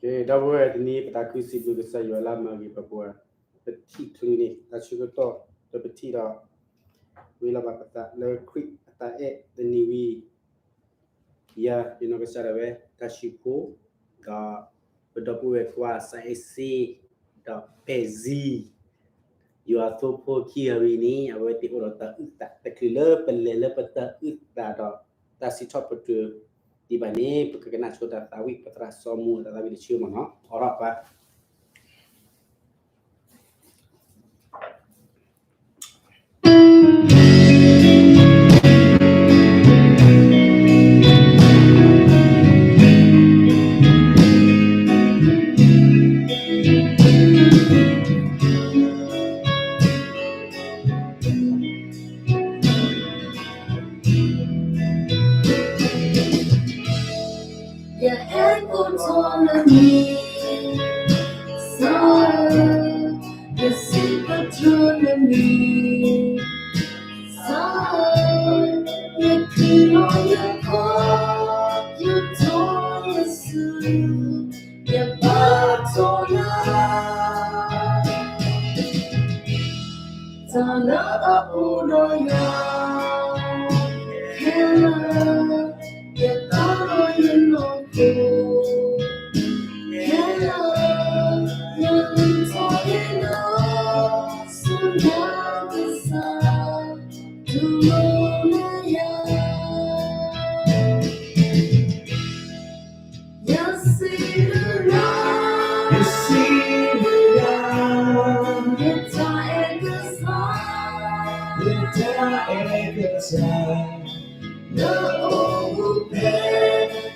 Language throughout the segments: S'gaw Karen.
ကဲ ဒီပုၢ်ဝဲၢ် တနံၤအံၤ ပသးခုစံးဘျုးကစၢ်ယွၤလၢအမၤဂ့ၤပှၤ, ပထံၣ်ချုးန့ၣ် တၢ်ဆၢကတီၢ်လၢပထံၣ်ဒီး ဝံလီၤဘၣ်ပသးလၢခရံာ်အတၢ်အဲၣ်တနံၤဝံၤ ယၤ ယနီၢ်ကစၢ်ဒၣ်ဝဲ တၢ်ဆံးဖိ ဒီးပဒီပုၢ်ဝဲၢ်ခွါ စးအဲၣ်စ့ ဒီးပဲာ်စံ ယွၤအသိဖိခံဂၤဝံၤန့ၣ် အဝဲသ့ၣ်အိၣ်ဒီးတၢ်အုၣ်သး တချုးလၢပလဲၤလၢပတၢ်အုၣ်သးဒီး တၢ်စံးထီၣ်ပတြၢၤဒံးဘၣ်န့ၣ် ပကကနၣ်ဆိတၢ်သးဝံၣ် ပသရၣ်စီၤမူအတၢ်သးဝံၣ်တဆၢမ့ၢ်နီၤ အိးထီၣ်ပှၤ ယအဲၣ်ကိၣ်ထီၣ်လၢမံၤ စီၤဧၢ, ယစံးပတြၢၤလၢမံၤ စီၤဧၢ, ယခ့လီၤယခီၣ် ယထီၣ်ယစု ယဘါထီၣ်လၢ တၢ်လၢအအိၣ်ဒီးယၤ ခဲလၢာ် ယသးဒီးယနီၢ်ခိ ခဲလၢာ် ယလူၤထီၣ်ယလၢ ဆူညါကစၢ် တူၢ်လိာ်လၢယၤ ယစံးဘျုးနၤ ယစံးဘျုးနၤ ယတၢ်အဲၣ်ကစၢ် ယတၢ်အဲၣ်ကစၢ် လၢအိၣ်မူဖဲ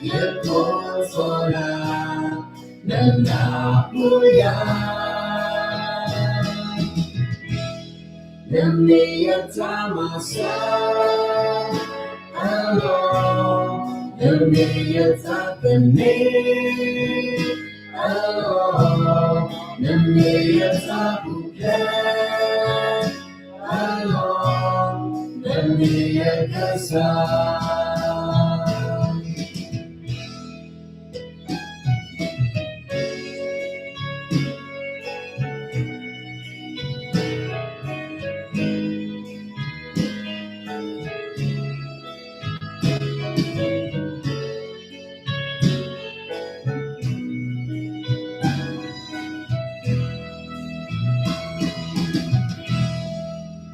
ယကိးထီၣ်နၤ နနၢ်ဟူယၤ နမ့ၢ်ယတၢ်မၤစၢၤ အလီၢ်, နမ့ၢ်ယတၢ်သန့ၤ အလီၢ်, နမ့ၢ်ယတၢ်ပူၤဖျဲး အလီၢ်, နမ့ၢ်ယကစၢ်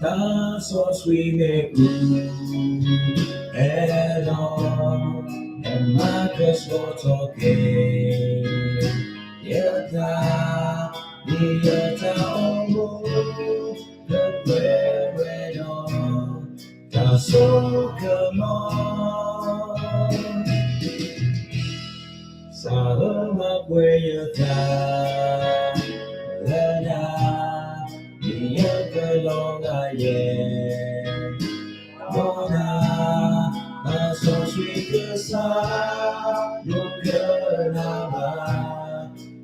တၢ်စီဆှံမ့ၣ်အူ အဲၣ်လီၤ နမၤကဆှီထီၣ်က့ၤ ယသး ဒ်ယတၢ်အိၣ်မူ ကပှဲၤဝဲဒီး တၢ်စိကမီၤ စးထီၣ်မၤပှဲၤယသး လၢနၤ ဒ်ယကလီၤဂာ်ယဲၢ် ဒီးနၤ သးစီဆှံကစၢ် ယကနၣ်ဘၣ်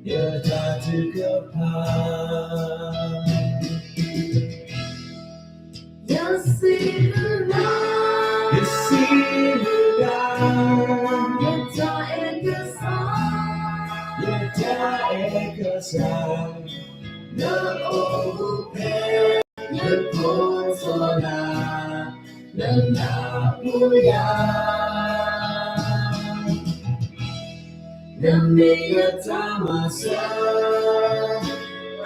ယတၢ်ထုကဖၣ် ယစံးဘျုးနၤ ယစံးဘျုးနၤ ယတၢ်အဲၣ်ကစၢ် ယတၢ်အဲၣ်ကစၢ် လၢအိၣ်မူဖဲ ယကိးထီၣ်နၤ နနၢ်ဟူယၤ နမ့ၢ်ယတၢ်မၤစၢၤ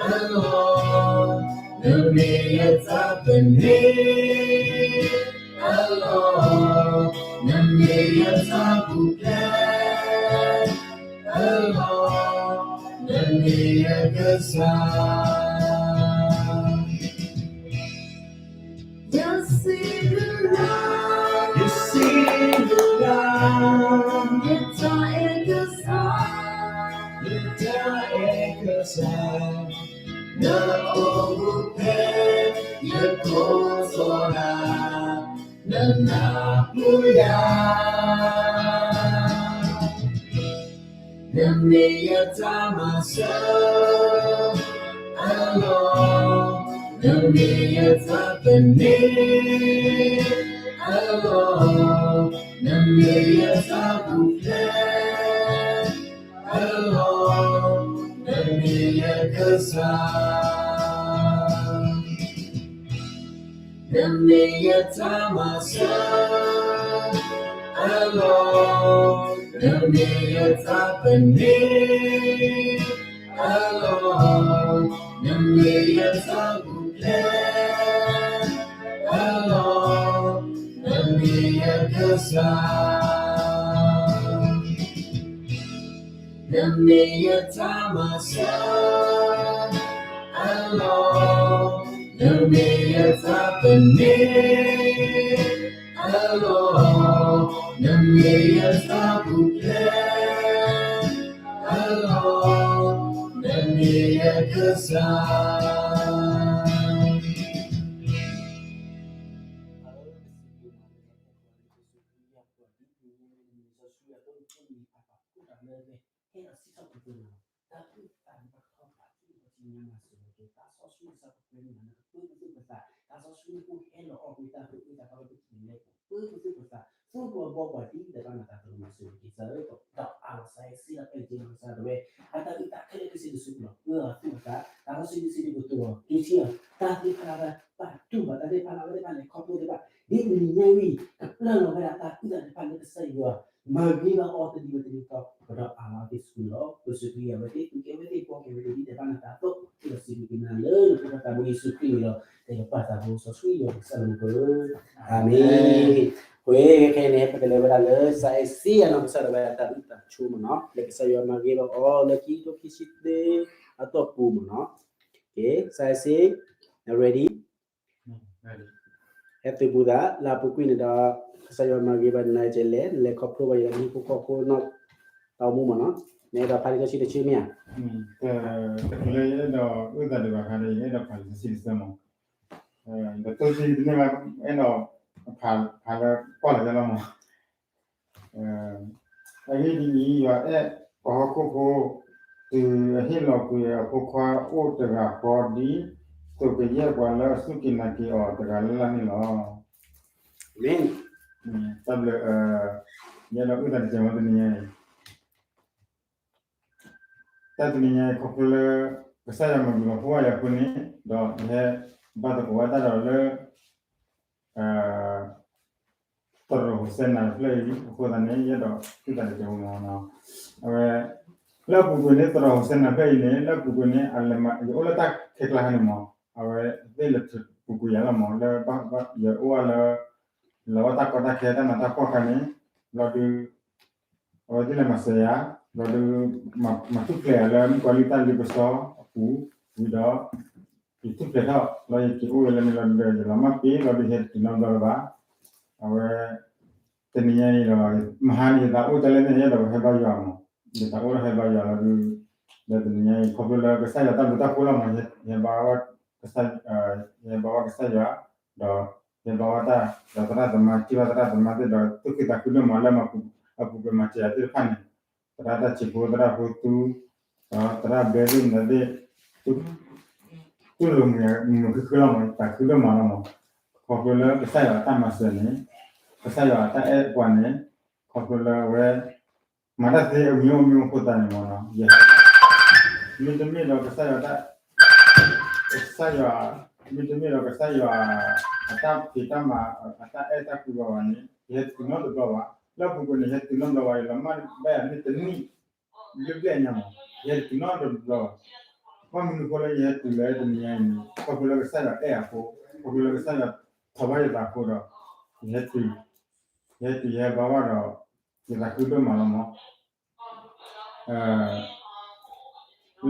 အလီၢ်, နမ့ၢ်ယတၢ်သန့ၤ အလီၢ်, နမ့ၢ်ယတၢ်ပူၤဖျဲး အလီၢ်, နမ့ၢ်ယကစၢ် ယစံးဘျုးနၤ ယစံးဘျုးနၤ ယတၢ်အဲၣ်ကစၢ် ယတၢ်အဲၣ်ကစၢ် လၢအိၣ်မူဖဲ ယကိးထီၣ်နၤ နနၢ်ဟူယၤ နမ့ၢ်ယတၢ်မၤစၢၤ အလီၢ်, န နမ့ၢ်ယသးပန့ၢ်အလီၢ်, နမ့ၢ်ယသးပူၤဖျဲး အလီၢ်, နမ့ၢ်ယကစၢ်, နမ့ၢ်ယတၢ်မၤစၢၤအလီၢ်, နမ့ၢ်ယသးပန့ၢ်အလီၢ်, နမ့ၢ်ယသးပူၤဖျဲးအလီၢ်, နမ့ၢ်ယကစၢ် နမ့ၢ်ယတၢ်မၤစၢၤအလီၢ်, နမ့ၢ်ယသးပန့ၢ်အလီၢ်, နမ့ၢ်ယသးပူၤဖျဲးအလီၢ်, နမ့ၢ်ယကစၢ် ဟဲဒီးစံးထီၣ်ပတြၢၤနၤလီၤ. တၢ်အုၣ်သးန့ၣ် ပှၤတခီပၤထူၣ်ပထံၣ်ညါမၤစၢၤက့ၤ သးစီဆှံကစၢ်ပှဲၤန့ၢ်နၤ နကပၢပသူၣ်ပသး, သးစီဆှံဖိဟဲလီၤအီၣ်ကွံာ်တၢ်အုၣ်သး တၢ်ပှဲၤပထံၣ်န့ၣ် ပၢပသူၣ်ပသး သူၣ်ကလီၤဘီပှၤဒ်သိးဘၣ်နသးသမူမၤစၢၤက့ၤ ကစၢ်ဧၢ, ဒီးအလီၤစဲးစ့လီၤ အဲၣ်က့ၤလီၤကစၢ်ဒၣ်ဝဲ အတၢ်အုၣ်သးခဲလၢာ်ခဲဆ့တစူးကလီၤ အၢအသူၣ်အသး သးစီဆှံဒုးစ့ဒုးကတိၤအီၤ တုၤထံၣ်အီၤ တၢ်သ့ၣ်တဖၣ်လၢပာ်တူၢ်ဘၣ် တၢ်သ့ၣ်တဖၣ်လၢအဝဲသ့ၣ်တဖၣ်လဲၤခီဖျိသ့ၣ်တဖၣ် ဒ်တနံၤညါအံၤ ကပျၢ်လီၤဝဲဒၣ်တၢ်အုၣ်သးတဖၣ်လၢကစၢ်ယွၤ မၤဂ့ၤဘၣ်အီၤတနံၤဝဲတနံၤကီး ကဒီးအးလီၤက့ၤဆူလီၤ ပစူးက့ၤအဝဲသ့ၣ် သူၣ်က့ၤအဝဲသ့ၣ် ဘှီက့ၤအဝဲသ့ၣ် ဒ်တဲဘၣ်နသးအသိး ဒီးစံးဘျုးက့ၤနၤလၢနဖိခွါသးဘိယ့ၣ်ၡူးခရံာ်န့ၣ်လီၤ. တၢ်ယပၢ်သးဘိစီဆှံယွၤကစၢ်လၢနပၢၢ် အၤမ့ၣ်. ဝဲခဲအံၤန့ၣ် ပကလဲၤဝဲဒၣ်လၢ စၤအ့းစ့ယၤနီၢ်ကစၢ်ဒၣ်ဝဲဒၣ်တၢ်အုၣ်သးဆိမ့ၢ်နီၤ လၢကစၢ်ယွၤမၤဂ့ၤဘၣ်အီၤလၢခံကထိခံဆံသၢအတီၢ်ပူၤမ့ၢ်နီၤ. စၤအ့းစ့ ready ဟဲသုးပူၤသး လၢအပူၤကွံာ်န့ၣ်ဒီး ကစၢ်ယွၤမၤဂ့ၤဘၣ်နၤကလဲၣ် နလဲၤခီဖျိဘၣ်ယွၤလၢဟံၣ်ဖိဃီဖိနီၢ် တၢ်အိၣ်မူမ့ၢ်နီၤ နအဲၣ်ဒိးဖးလံာ်စီဆှံတဆၢမ့ၢ်ဧါ. တချုးလၢယအဲၣ်ဒိးအုၣ်သးဒံးဘၣ်အခါဒီး ယအဲၣ်ဒိးဖးလံာ်စီဆှံတဆၢမ့ၢ် ဒီးတိၢ်ဆံတန့ၢ်ဘၣ် အဲၣ်ဒိး ဖးလၢကွၢ်လီၤယဲလီၤမ့ၢ် အဂ့ၢ်ဒ်အံၤ, ယွၤအဲၣ်ပှၤဟီၣ်ခိၣ်ဖိ, တုၤအဟ့ၣ်လီၤကွံာ်အဖိခွါအိၣ်တဂၤဃီဒ် သိးကယဲၢ်ပှၤလၢအစူၢ်က့ၤနာ်က့ၤအီၤတဂၤလၢ်လၢ်န့ၣ်လီၤ. မ့ၢ်, တၢ်ဘျုး, ယအဲၣ်ဒိးအုၣ်သးတစဲးမ့ၢ်တနံၤညါအံၤ တၢ်တနံၤညါအံၤ ခီဖျိလၢ ကစၢ်ယွၤမၤဂ့ၤမၤဖိဘၣ်ယၤအဃိန့ၣ်, ဒီးယဟဲဘါသကိးဝဲတၢ်ဒီးလၢ သရိာ်ဟိၤစဲနၤတဖျၢၣ်အံၤ အဃိသတးန့ၣ် ယအဲၣ်ဒိးအုၣ်သးတစဲးဖိမ့ၢ်နီၤ. အဝဲ လၢအပူၤကွံာ်န့ၣ် သရိာ်ဟိၤစဲနၤတဖျၢၣ်အံၤန့ၣ် လၢအပူၤကွံာ်န့ၣ် အလဲၤမၤ ယအိၣ်လၢတၢ်ခဲကျါခါန့ၣ်မ့ၢ် အဝဲသ့ၣ်လဲၤပူၤကွံာ်ယၤလီၤမ့ၢ် လၢ ယအိၣ်အါလၢ လၢဝဲတၢ်ကီတၢ်ခဲတၢ်နးတၢ်ဖှီၣ်ခါန့ၣ် ဘျီဒုး အဝဲသ့ၣ်လဲၤမၤစၢၤယၤ ဘျီဒုး မၤထူၣ်ဖျဲးယၤလၢမုၣ်ကီၤလံၢ်တၢ်လ့ပစီအပူၤ ဝံၤဒီး ယထူၣ်ဖျဲးထီၣ် ဘျီယက့ၤအိၣ်ဝဲလၢန့ၣ်လီၤဒီး ယလီၤမၢ်ပ့ၤ ဘျီဒုးယဟဲတတုၤနီတဘျီလၢၤဘၣ်. အဝဲ တနံၤညါအံၤဒီး မဟါန့ၣ် ယသးအိၣ်တလဲၣ်န့ၣ် ယအဲၣ်ဒိးဟဲဘါယွၤမ့ၢ် ယသးအိၣ်ဒီးဟဲဘါယွၤလီၤဒုး ဒီးတနံၤညါအံၤ ခီဖျိလၢကစၢ်ယွၤတၢ်ဘျုးတၢ်ဖှိၣ်လီၤမ့ၢ် ယဟဲဘါဝဲ ယဟဲဘါဝဲကစၢ်ယွၤ ဒီး ယဟဲဘါဝဲတၢ် ဒီးသရၣ်သမါ ထံၣ်ဘၣ်သရၣ်သမါသ့ၣ်ဒီး သူၣ်ခုသးခုဒိၣ်မးလၢမၤပူၤ အပူၤကွံာ်မၤစၢၤယၤသ့ၣ်တဖၣ်န့ၣ် သရၣ်တၢ်ဆံးဖိ သရၣ်ဖိသူ ဒီးသရၣ်ဘဲသ့ၣ်မနုၤသ့ၣ် တူၢ်လိာ်မုာ်မုာ်ခုၣ်ခုၣ်လီၤမ့ၢ် သးခုဒိၣ်မးလီၤမ့ၢ် ခီဖျိလၢကစၢ်ယွၤအတၢ်မၤစၢၤန့ၣ် ကစၢ်ယွၤအတၢ်အဲၣ်ပှၤန့ၣ် ခီဖျိလၢအဝဲ မၤတၢ်သ့အမံၤအိၣ်မံၤအိၣ်အဃိသတးန့ၣ်မ့ၢ်နီၤ ယဟဲ မ့တမ့ၢ်ဒီးကစၢ်ယွၤတၢ် ကစၢ်ယွၤ မ့တမ့ၢ်ဒီးကစၢ်ယွၤ အတၢ်ဖံးတၢ်မၤ အတၢ်အဲၣ်တၢ်ကွံဘၣ်ဘၣ်န့ၣ် ယဟဲတုၤနီတဘျီဘၣ် လၢအပူၤကွံာ်န့ၣ် ယဟဲတုၤနီတဘျီဘၣ် ယလီၤမၢ်ဘၣ်ယၤန့ၣ်တနံၣ် ဘျဲၣ်ဘျဲၣ်ညါမး ယဟဲတုၤနီတဘျီဘၣ် ဘၣ်မနုၤအဃိလၢယဟဲတုၤလၢတနံၤညါအံၤန့ၣ် ခီဖျိလၢကစၢ်ယွၤအဲၣ်အဃိ ခီဖျိလၢကစၢ်ယွၤထီၣ်ဘၣ်ယသးအဃိဒီး ယဟဲတုၤ ယဟဲတုၤယဟဲဘါဝဲဒီး ယသးခုဒိၣ်မးလီၤမး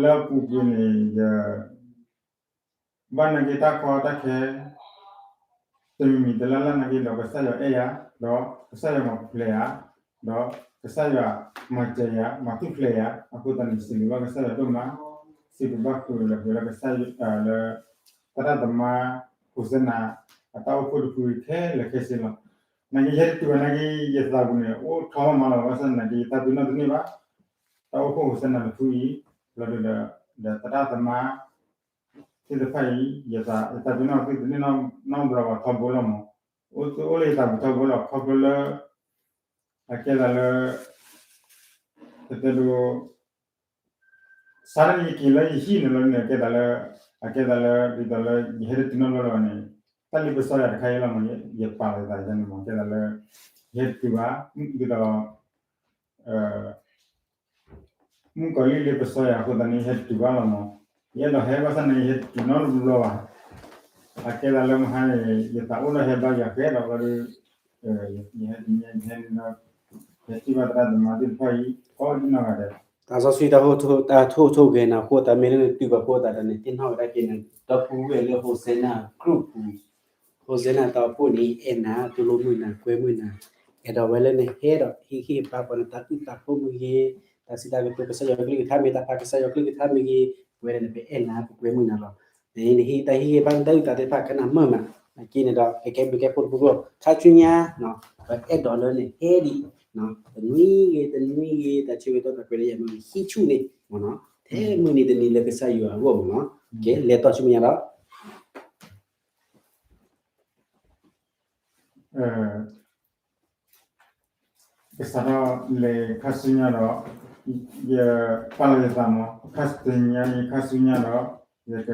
လၢအပူၤကွံာ်န့ၣ် ယ ဘၣ်နာ်က့တၢ်ကီတၢ်ခဲ တမံၤမံၤတလၢ်လၢ်နာ်က့ဒီး ကစၢ်ယွၤအဲၣ်ယၤ, ဒီးကစၢ်ယွၤမၤပူၤဖျဲးယၤ, ဒီးကစၢ်ယွၤမၤစၢၤယၤ, မၤထူၣ်ဖျဲးယၤ, အဃိသတးန့ၣ် စံးဘျုးဘၣ်ကစၢ်ယွၤဒိၣ်မး, စံးဘျုးဘၣ်ဃုာ်လၢကစၢ်ယွၤလၢ သရၣ်သမါ ဟိးစဲနၤ အတၢ်အိၣ်ဖှိၣ်တဖုခဲလၢာ်ခဲဆ့လီၤ. နာ်က့ယဟဲတတုၤဘၣ်နာ်က့ ယသးပူၤန့ၣ် အိၣ်ထီၣ်မးလီၤ ဘၣ်ဆၣ်သနာ်က့ ယသးပ့ၤနီၣ်တန့ၢ်ဘၣ်, တၢ်အိၣ်ဖှိၣ်ဟိးစဲနၤတဖုအံၤ လီၤဒုးဒီး ဒီးသရၣ်သမါ သ့ၣ်တဖၣ်အံၤ ယသး ယသးပ့ၤနီၣ်သုတန့ၢ်နီတဘျီဘၣ်ထီဘိလီၤမး, အိၣ်အိၣ်လၢယသးပူၤထီဘိလီၤ ခီဖျိလၢ အကဲသးလၢ ပတဲဒိ စးထီၣ်န့ၣ် ယက့ၤလၢယဟံၣ်န့ၣ်လီၤန့ၣ် အကဲသးလၢ အကဲသးလၢ ဒ်သိးလၢယဟဲတတုၤနီတဘျီလၢၤဘၣ်န့ၣ် တၢ်လၢပစီယၤတခါအံၤလီၤမး ယပာ်လီၤယသးန့ၣ်မး အကဲသးလၢ ယဟဲတတုၤဘၣ် ဒ်သိး မုၣ်ကီၤလံၢ်လၢပစီယၤအဃိသတးန့ၣ် ယဟဲတတုၤဘၣ်လီၤမး, ယအဲၣ်ဒိးဟဲဘၣ်ဆၣ်န့ၣ် ယဟဲတတုၤနီတဘျီဘၣ်, အကဲသးလၢမဟါန့ၣ် ယသးအိၣ်ဒီးဟဲဘါယွၤကဲဒီးလီၤဒီး ယဟဲတနံၤ ယဟဲန့ၣ်ဒီး ယဟဲထံၣ်ဘၣ်သရၣ်သမါသ့ၣ်တဖၣ်အံၤ ကိးဒ်နီၢ်ဂၤဒဲး တၢ်စီဆှံတၢ်ထိၣ်ထိၣ်ဂဲၤနၤအဃိ တၢ်မ့ၢ်လၢနတုၤဘၣ်အဃိသတးဒီးန့ၣ် သ့ၣ်နီၣ်ဝဲဒၣ်က့ၤန့ၣ် ဒီပုၢ်ဝဲၢ်လၢ Hosanna group ပူၤ Hosanna တၢ်အိၣ်ဖှိၣ်န့ၣ် အဲၣ်နၤ တူၢ်လိာ်မုာ်နၤ ကွဲမုာ်နၤ အဲၣ်ဒိးဝဲလၢနဟဲဒီး ဟ့ၣ်ဂံၢ်ဟ့ၣ်ဘါပှၤန့ၣ် တၢ်အုၣ်သးဖိမ့ၢ်ဂ့ၤ တၢ်စံးတၢ်ကတိၤကစၢ်ယွၤကလုၢ်ကထါမ့ၢ်ဂ့ၤ တၢ်ပာ်ကစၢ်ယွၤကလုၢ်ကထါမ့ၢ်ဂ့ၤ ပဝဲဒၣ်န့ၣ် ပအဲၣ်နၤ ပကွဲမုာ်နၤလီၤ. နဟ့ၣ်တၢ်ဟ့ၣ်ဂံၢ်ဟ့ၣ်ဘါ နတၢ်အုၣ်သးသ့ၣ်တဖၣ်ကနၣ်မုာ်မး နာ်က့န့ၣ်ဒီး ကကဲဘျုးကဲဖှိၣ်တပူၤဃီ ခါဆူညါ ပအဲၣ်ဒိးလၢနဟဲဒံး တနွံဂ့ၤ တနွံဂ့ၤ တၢ်ဆၢကတီၢ်တၢ်ကွဲးလၢယမ့ၢ်ဟံးဆူၣ်န့ၣ်မ့ၢ်နီၤ ထဲမုၢ်နံၤတနံၤလၢကစၢ်ယွၤအဂီၢ်မ့ၢ်နီၤ ကဲ လဲၤတီၢ်ဆူမဲာ်ညါဒီး ကစးထီၣ်လဲၤခါဆူညါဒီး ယပာ်လီၤယသးမး ခါဆူညါ ယခါဆူညါဒီး ယက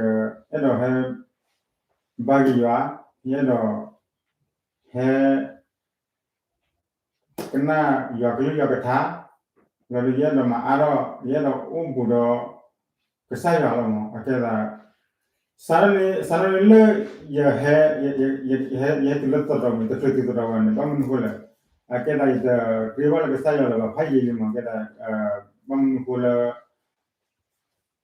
အဲၣ်ဒိးဟဲ ဘါက့ၤယွၤ ယအဲၣ်ဒိး ဟဲ ကနၣ်ယွၤကလုၢ်ယွၤကထါ လီၤဒုးယအဲၣ်ဒိးမၤအါထီၣ် ယအဲၣ်ဒိးအိၣ်ဘူးဒီး ကစၢ်ယွၤလီၤမး အကဲသး စးထီၣ်န့ၣ် စးထီၣ်န့ၣ်လၢ ယဟဲ ယဟဲတုၤလၢသရိာ်မး တချုးတုၤသရိာ်ဝဲန့ၣ် ဘၣ်မနုၤဃိလဲၣ် အကဲသးယတရ့ဘၣ်လၢကစၢ်ယွၤလၢၤဘၣ်ဖးယံာ်လံမး အကဲသး ဘၣ်မနုၤဃိလၢ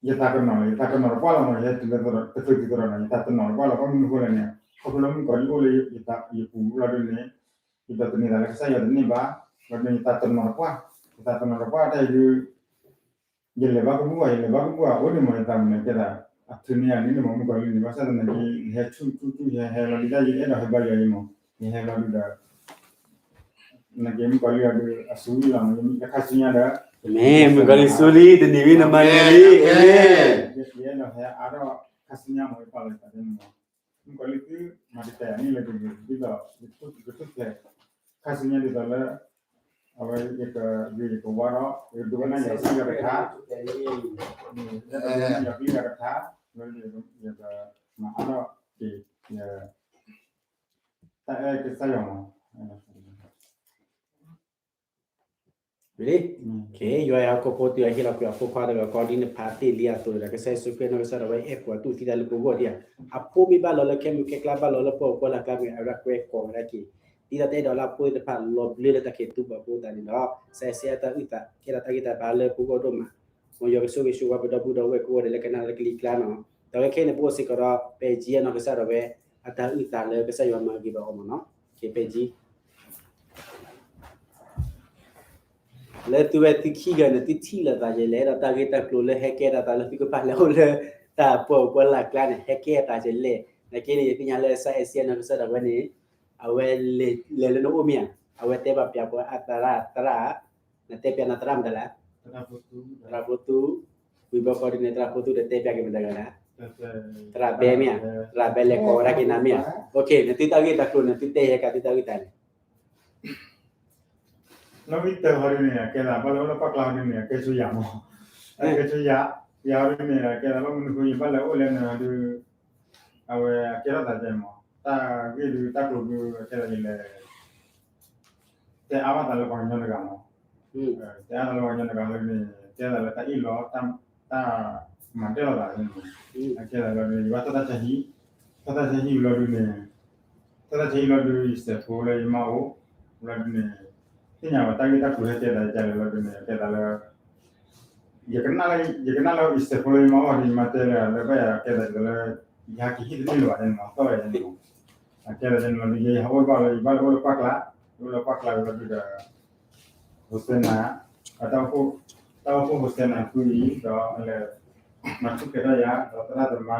ယသးကနီၤလီၤ ယသးကနီၤတပှၢ်လီၤမး ယဟဲတုၤလၢတချုးတုၤသရိာ်န့ၣ် ယသးတနီၤတပှၢ်လီၤ ဘၣ်မနုၤဃိလဲၣ်န့ၣ် ခီဖျိလၢမုၣ်ကီၤလံၢ်အိၣ်လၢယပူၤလီၤဒုးန့ၣ် ယဒိးသန့ၤသးလၢကစၢ်ယွၤတန့ၢ်ဘၣ် လီၤဒုးန့ၣ် ယသးတနီၤတပှၢ် ယသးတနီၤတပှၢ်တၢ်အံၤဒုး ယလဲၤဘၣ်ကဘူၣ်ဘၣ် ယလဲၤဘၣ်ကဘူၣ်ဘၣ် အိၣ်ဒံးမး ယသးမုာ်န့ၣ် ကဲသး အထုးန့ၢ်ယၤန့ၣ်မး မုၣ်ကီၤလံၢ်န့ၣ် ဘၣ်ဆၣ်သနာ်က့ ယဟဲဆူၣ်ဆူၣ်ဆူၣ် ယဟဲဟဲလီၤဒုး တၢ်ယအဲၣ်ဒိးဟဲဘါယွၤအံၤမး ယဟဲလီၤဒုးဒီး နာ်က့မုၣ်ကီၤလံၢ်အီၤဒုး အစူလံလီၤ ယမ့ၢ်တခါဆူညါဒီး မ့ၢ်မုၣ်ကီၤလံၢ်စူလံ တနံၤဝံၤနမၤန့ၢ်လံ အ့ ယအဲၣ်ဒိးဟဲအါထီၣ် ခါဆူညါမး ယပာ်လီၤယသးန့ၣ်မး မုၣ်ကီၤလံၢ်သု မၤတတဲာ်န့ၣ်လၢတဂ့ၤ ဒ်သိး ယထူၣ်ဖျဲး ခါဆူညါဒ်သိးလၢ အဝဲယကဂ့ၤယကဝါဒီး ယကဒိကနၣ်ယွၤကလုၢ်ယွၤကထါ ယကဒိကနၣ်ယွၤကလုၢ်ယွၤကထါ လၢယကမၤအါထီၣ်က့ၤ တၢ်အဲၣ်ကစၢ်ယွၤမး ယွၤအဟံၣ်လီၤကွံာ်အဖိခွါတဂၤ ကီဒ်နဖးတ့ၢ်လံအသိးဒီး ကစၢ်ယ့ၣ်ၡူးခရံာ်နီၢ်ကစၢ်ဒၣ်ဝဲ အဲၣ်ကွံာ်အတူၢ်သံတၢ်လၢပဂီၢ်ဒံးဧါ. အဖိမ့ၢ်ဘၣ်လီၤလၢခဲမုၢ်ခဲကျါ ဘၣ်လီၤလၢပှၤကွၢ်လၢ်ကျါမ့ၢ် အဝဲဒၣ်ကွဲကိးဝဲဒၣ်က့ၤ ဒ်သိးတအဲၣ်ဒိးလၢအဖိသ့ၣ်တဖၣ်လီၤဘျၢလၢတၢ်ခံးသူဘၣ်အဃိသတးန့ၣ်ဒီး ကစၢ်ယ့ၣ်ၡူးတၢ်အုၣ်သး ကဲထီၣ်တၢ်ဂံၢ်တၢ်ဘါလၢပဂီၢ်ဒိၣ်မး မ်ယွၤကဆိၣ်ဂ့ၤဆိၣ်ဝါပဒီပုၢ်ဒီဝဲၢ်ကိးဂၤဒဲးလၢကနၣ်လၢကလံၤကျါနီၤ. ဒီးခဲအံၤန့ၣ် ပအိၣ်စ့ၢ်ကီးဒီး ပဲာ်ကၠံအနီၢ်ကစၢ်ဒၣ်ဝဲ အတၢ်အုၣ်သးလၢကစၢ်ယွၤမၤဂ့ၤဘၣ်အီၤမ့ၢ်နီၤ. ကဲပဲာ်ကၠံ လၢသုဝဲသုခံဂၤန့ၣ် သုထံၣ်လိာ်သးယဲလဲၣ် ဒီးတၢ်ဂ့ၢ်တၢ်ကျိၤလၢဟဲကဲထီၣ်သးလၢသုကပာ်လဲၤအိၣ်လၢတၢ်ပှၢ်အကွၢ်လၢ်ကျါန့ၣ် ဟဲကဲထီၣ်သးယဲလဲၣ်. နာ်က့န့ၣ် ယသ့ၣ်ညါလၢကစၢ်အဲၣ်စံအနီၢ်ကစၢ်ဒၣ်ဝဲန့ၣ် အဝဲလဲၤလၢနအိၣ်မ့ၢ်ဧါ. အဝဲတဲဘၣ်ပျးပှၤအသရၣ်သရၣ် နတဲပျးနသရၣ်မတၤလဲၣ်. သရၣ်ဖိသူ ဝံၤဘျီဃီဒ်န့ၣ် သရၣ်ဖိသူဒီးတဲပျးက့ၤမတၤလဲၣ်. သရၣ်ဘဲမ့ၢ်ဧါ. သရၣ်ဘဲလဲၤကိးဝဲဒၣ်က့ၤနၤမ့ၢ်ဧါ. နသုတၢ်ဂ့ၢ်တၢ်ကျိၤန့ၣ် သုတဲယဲကၤသုတၢ်ဂ့ၢ်တၢ်န့ၣ် နီၣ်ဂံၢ်တၢဟီဒ်န့ၣ် အကဲသးဘၣ်လဲၤအိၣ်လၢပှၢ်ကျါဟီဒ်န့ၣ် အကဲဆိယၤမး, အကဲဆိယၤ, ယၤဟီဒ်န့ၣ် အကဲသးဘၣ်မနုၤဃိ ယဘၣ်လဲၤအိၣ်လၢနၤဒုး အဝဲအကဲထီၣ်သးကဲမး, တၢ်ဂ့ၢ်ဒုးတၢ်ကျိၤဒုး အကဲသးယလဲၤ တဲအါဘၣ်သးလၢပှၤကညီတဂၤမး, တဲအါသးလၢပှၤကညီတဂၤလၢန့ၣ် တဲသးလၢတၢ်အ့ၣ်လိာ် တၢ်မၤတၢ်လိာ်သးန့ၣ်, အကဲသးလီၤဒုး ယဘၣ်ထီၣ်တၢ်ဆါဟံၣ်, ထီၣ်တၢ်ဆါဟံၣ်ဝံၤလီၤဒုးန့ၣ် ထီၣ်တၢ်ဆါဟံၣ်လီၤဒုး ယစဲးဖိလၢယမါအိၣ်, လီၤဒုးန့ၣ် သ့ၣ်ညါဘၣ်တၢ်ဂ့ၢ်တၢ်ကျိၤဟဲတဲသးယကလဲၤလီၤဒုးန့ၣ် အကဲသးလၢ ယကနၣ်လၢယစဲးဖိလၢယမါအိၣ်ဒီး ယမါတဲလၢ လၢဘၣ်ယၤကဲသးဒ်သိးလၢ ယဟးက့ၤဟံၣ်တန့ၢ်လၢၤဘၣ်န့ၣ် မၤသီၣ်ဝဲန့ၣ်, အကဲသးန့ၣ်လီၤဒုး ယဟးအိၣ်ဘၣ်လၢ ယဘၣ်လၢအိၣ်လၢပှၢ်ကျါ, ယအိၣ်လၢပှၢ်ကျါဝံၤလီၤဒုးဒီး Hosanna အတၢ်အိၣ်ဖှိၣ်, တၢ်အိၣ်ဖှိၣ် Hosanna ဃုအံၤ ဒီးအလဲၤ မၤထူၣ်ဖျဲးထီၣ်ယၤ ဒီးသရၣ်သမါ,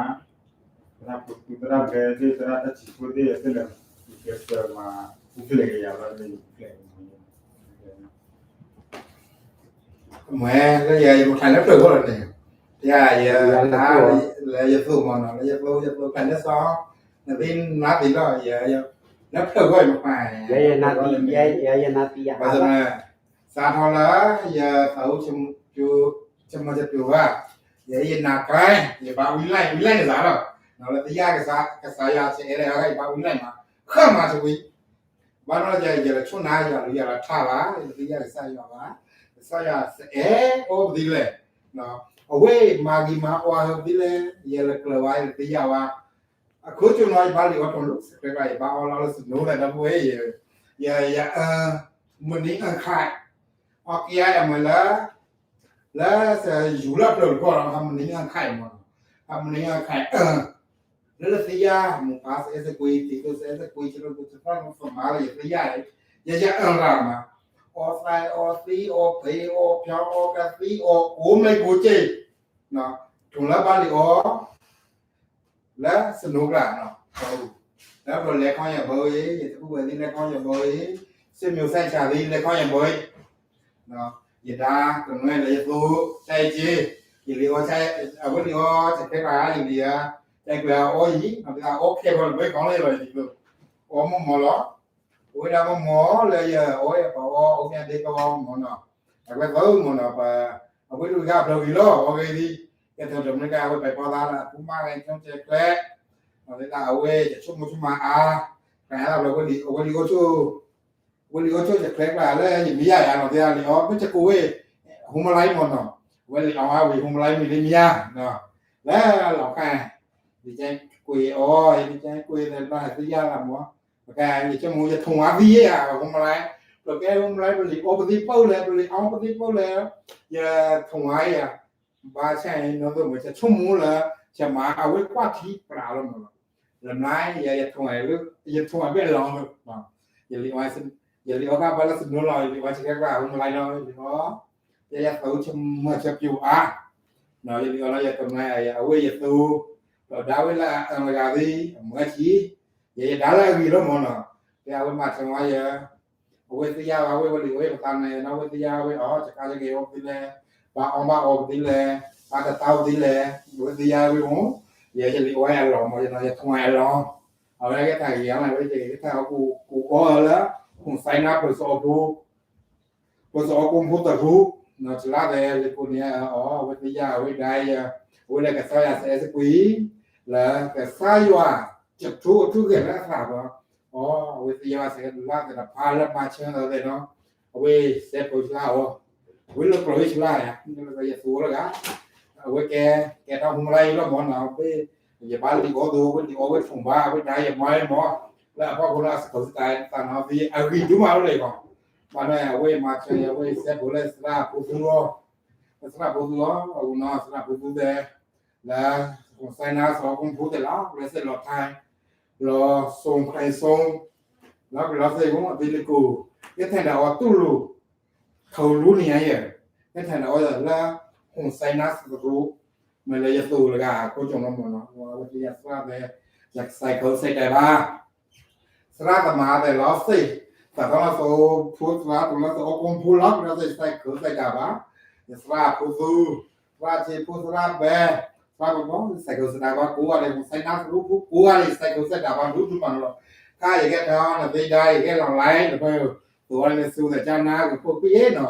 သရၣ်ဖိသူ သရၣ်ဘဲသ့ၣ် သရၣ်တၢ်စံးဖိသ့ၣ် အသ့ၣ်လဲၤ ကဲစၢးမၤထူၣ်ဖျဲးက့ၤယၤလီၤ လၢယဖျဲးက့ၤ မ့ၢ်လၢယၤ ယကထါလၢဖျၢၣ်ဂီၢ်လီၤန့ၣ်, ယ ယ လၢယသိၣ်မးနီၤ, လၢယသိၣ် ယသိၣ်ဖဲန့ၣ်စီၤ, နသ့ၣ်နါသ့ၣ်လီၤ, ယ နဖျၢၣ်ဂီၢ်ယမၤ, ယ ယ ယ ဘၣ်ဆၣ်န့ၣ် စးထီၣ်လၢ ယသးအိၣ် ဆၢမုၢ်ဆၢပျိၤဘၣ်, ယ ယနၤကျဲ, ယဘၣ်ဝံလၢ် ဝံလၢ်န့ၣ်သးလီၤ, လၢသ့ၣ်ညါ ကစၢ်ယွၤစဲးအဲၣ်လၢ ယဘၣ်ဝံလၢ်မး, ဃၣ်မၤတဝံၤ ဘၣ်နီၢ်ယၤ ယတဆိၣ်နါယွၤလၢယွၤလီၤထါဘၣ်, ယတသ့ၣ်ညါကစၢ်ယွၤဘၣ်, ကစၢ်ယွၤစဲးအဲၣ်အီၤပသံလဲၣ်, အဝဲမၤဂ့ၤမၤအီၤဟဲပသံလဲၣ်, ယလဲၤကျၢၤဝဲ ယတသ့ၣ်ညါဘၣ်, အခိၣ်ကၠိနီၤ ယဘၣ်လံၣ်အီၤထီၣ်လိာ် စဲးကျဲကျါ ယဘၣ်အီလီၤလၢ snow လဲၣ် ဒီပုၢ်ဝဲၢ်, ယ ယ မနံၤအၢခါ, အီကယါအမ့ၢ်လၢ လၢစယူၤလၢပျၢၤတခီလီၤ ဟးမနံၤအၢခါအံၤမး, ဟးမနံၤအၢခါအံၤ လၢလၢသ့ၣ်ညါ မိၢ်ပၢ်စဲးအဲၣ်စကွံ တံၤသကိးစဲးအဲၣ်စကွံ ဆၢဖိကသီ သးမါလၢယသ့ၣ်ညါအံၤ, ယယအၢရၣ်မး, အီသးအီသံ အီဖံး အီဖျီ အီကသံ အီကိးမ့ၢ်ကိးက့ၢ်, ထူၣ်လၢဘၣ်လံၣ်အီၤ လၢ snow ကျါနီၤ, လၢပျၢၤလဲၤခီယၤဘၢအံၤ ယတပုၢ်ဝဲၢ်သ့ၣ်လဲၤခီယၤဘၢအံၤ, စ့ၣ်မံၤစဲၣ်ဆၣ်သ့ၣ်လဲၤခီယၤဘၢအံၤ, ယဒါကနွဲၣ်လၢယသိၣ် ဆဲးက့, ယလံၣ်အီၤ အဝဲလံၣ်အီၤ ဆဲးကျဲကျါ ယလံၣ်ဧါ, ဆဲးကျဲအီၤအံၤ နသးအီခဲဖီလၢဘၢကီလၢလီၤယံၤကျိၤ, အီမ့ၢ်မ့ၢ်လီၤ, အဝဲဒၣ်မ့ၢ်မ့ၢ်လၢယအီၣ်ယပှၤအီ အီမ့ၢ်ဒ့ကီမ့ၢ်နီၤ, အဝဲသၢမ့ၢ်နီၤ, အဝဲဒၣ်ဂၤဖျၢၣ်ဂ့ၤလီၤ အီဂ့ၤဒ်, ကဲထီၣ်တမ့ၢ်ကဲ အဝဲပှၤဖီသးလၢ အပူၤမးဂဲၤ ဆိကမိၣ်ဆဲးကျဲ, လၢအဝဲယဆိကမိၣ်ဆိကမးအါ, ကဲသးဖျၢၣ် ဝဲလံၣ်အီၤ ဝဲလံၣ်အီၤဆိကတြဲကျါလၢယမံယါယါနီၤ သ့ၣ်လံၣ်အီၤ မ့ၢ်တကိးဝဲ ဟိမလါမ့ၢ်နီၤ, ဝဲလံၣ်အီၤဝဲဟိမလါမ့ၢ်လၢမံယါ, လၢလီၤခါ, ယကကွံာ်အီၤ ယကကွံာ်သ့ၣ်တဖၣ်သ့ၣ်ညါလၢမ့ၢ်, ပကဲယဆိကမိၣ် ယထိၣ်ဝါသံယါ ဟိမလါ, ပကဲဟိမလါ ပလံၣ်အီၤပသံပၢၢ်လဲၣ် ပလံၣ်အီၤပသံပၢၢ်လဲၣ်, ယထိၣ်ဝါယါ, ဘၣ်ဆၣ်နီၤသိးမ့ၢ် ယဆိကမိၣ်လၢ ယမၤအဝဲကွၢ်ထံပြးလီၤမ့ၢ်လီၤ, လၢမနုၤ ယထိၣ်ဝါဘၣ်လီၤ, ယလံၣ်အီၤ, ယလံၣ်အီၤခါဘၣ်လၢ snow လီၤ ယလံၣ်အီၤဆဲးကျဲကျါ ဟိမလါလီၤ ယလံၣ်အီၤ, ယသးအိၣ်ဆၢမုၢ်ဆၢပျိၤအါ, ယလံၣ်အီၤလီၤ ယကမၤ အဝဲယသိၣ်, ဒီးဒါဝဲလၢအဂၤသ့ၣ် အမၢဆံး, ယယဒါလၢအဂ့ၤလီၤမ့ၢ်နီၤ, တဲအဝဲမၤထၢဝါယၤ အဝဲသ့ၣ်ညါဝဲ အဝဲလံၣ်အီၤပသးန့ၣ် အဝဲသ့ၣ်ညါဝဲအီၤ ယကါယက့ၤအီၤပသံလဲၣ်, ဘၣ်အီဘၣ်အီပသံလဲၣ်, ဘၣ်တၢ်တၢ်ပသံလဲၣ်, အဝဲသ့ၣ်ညါဝဲမ့ၢ်, ယယလံၣ်အီၤအလီၢ်မ့ၢ် ယထိၣ်ဝါအလီၢ်, အဝဲကဲထီၣ်ဂ့ၤအါမး အဝဲကဲထီၣ်အီၤကိးအီၤလၢ ဟူၣ်စဲနါ ပၢၢ်စီအီၤဖိ ပၢၢ်စီအီၤကိးမူတရူး, စလါသဲးလၢကိးန့ၣ်အီၤ အဝဲသ့ၣ်ညါ အဝဲဒၣ်ယၤ, အဝဲဒၣ်ကစၢ်ယွၤစဲးအဲၣ်စကွံာ်, လၢကစၢ်ယွၤ ကထိအထူၣ်ဂဲၤလၢအသးဘၣ်, အဝဲသ့ၣ်ညါစဲးလါသဲးတဖၣ်လၢမၤဆၢသးသဲးနီၤ, အဝဲစဲးဖီဆလါအီၤ, အဝဲလၢကျိၤဝဲဆလါယၤ, ယသိၣ်လၢဂၤ, အဝဲကဲ, ကဲထီၣ်ဟူမလါအံၤလီၤမ့ၢ်နီၤ, ယဘၣ်လံၣ်အီၤသိး အဝဲလံၣ်အီၤဝဲထိၣ်ဘၣ် အဝဲဒၣ်ယမၤမ့ၢ်, လၢအဖီခိၣ်လၢအစကိးစတးသးနီၤ သ့အဂံၢ်ဒူမးလီၤယၤ, ဘၣ်န့ၣ် အဝဲမၤဆၢယၤ အဝဲစဲးဖီလၢစရၣ်ဖိသူလီၤ, စရၣ်ဖိသူလီၤ အဝဲနီၤ စရၣ်ဖိသူသဲး, လၢ ဟူၣ်စဲနါ စီၤကိးမူဖိသဲးလီၤ လၢစဲးလီၤထါ, လီၤစိၤခရံစိၤ, လီၤကလီၤသ့ၣ်မ့ၢ် အဘ့လ့ကိၣ်, ကဲထဲဒၣ်အီၤတူၢ်လိာ် ထိၣ်လူန့ၣ်ယဲ, ကဲထဲဒၣ်အီၤလၢ ဟူၣ်စဲနါစရူး, မ့ၢ်လၢယသိၣ်လၢဂၤ အခိၣ်ကၠီနီၤမ့ၢ်နီၤ အဝဲသ့ၣ်ညါစရၣ်သဲး, ယကစဲးခိးစဲးတဲာ်ဘၣ် သရၣ်သမါသဲးလီၤသ့ၣ်, သးသီလီၤသးအိၣ်ဖိသရၣ် တလီၤသးအိၣ်ကိးမူဖိလီၤ ကလီၤသ့ၣ် စဲးခိးစဲးတဲာ်ဘၣ်, ယသရၣ်ဖိသူ, သရၣ်ဆံးဖိသရၣ်ဘဲ, သရၣ်ပဘီ စဲးခိးစဲးတဲာ်ဘၣ်ကိးဂၤဒဲး ဟူၣ်စဲနါစရူးဖိကိးဂၤဒဲး စဲးခိးစဲးတဲာ်ဘၣ်ဒူဒူမးလီၤ, ခါယကဲထီၣ်နသ့ဒၣ် ယကဲလီၤလါတဖၣ်, သိၣ်ဝဲလၢစူၤသးကၢ်နါကဖိပ့ၤနီၤ,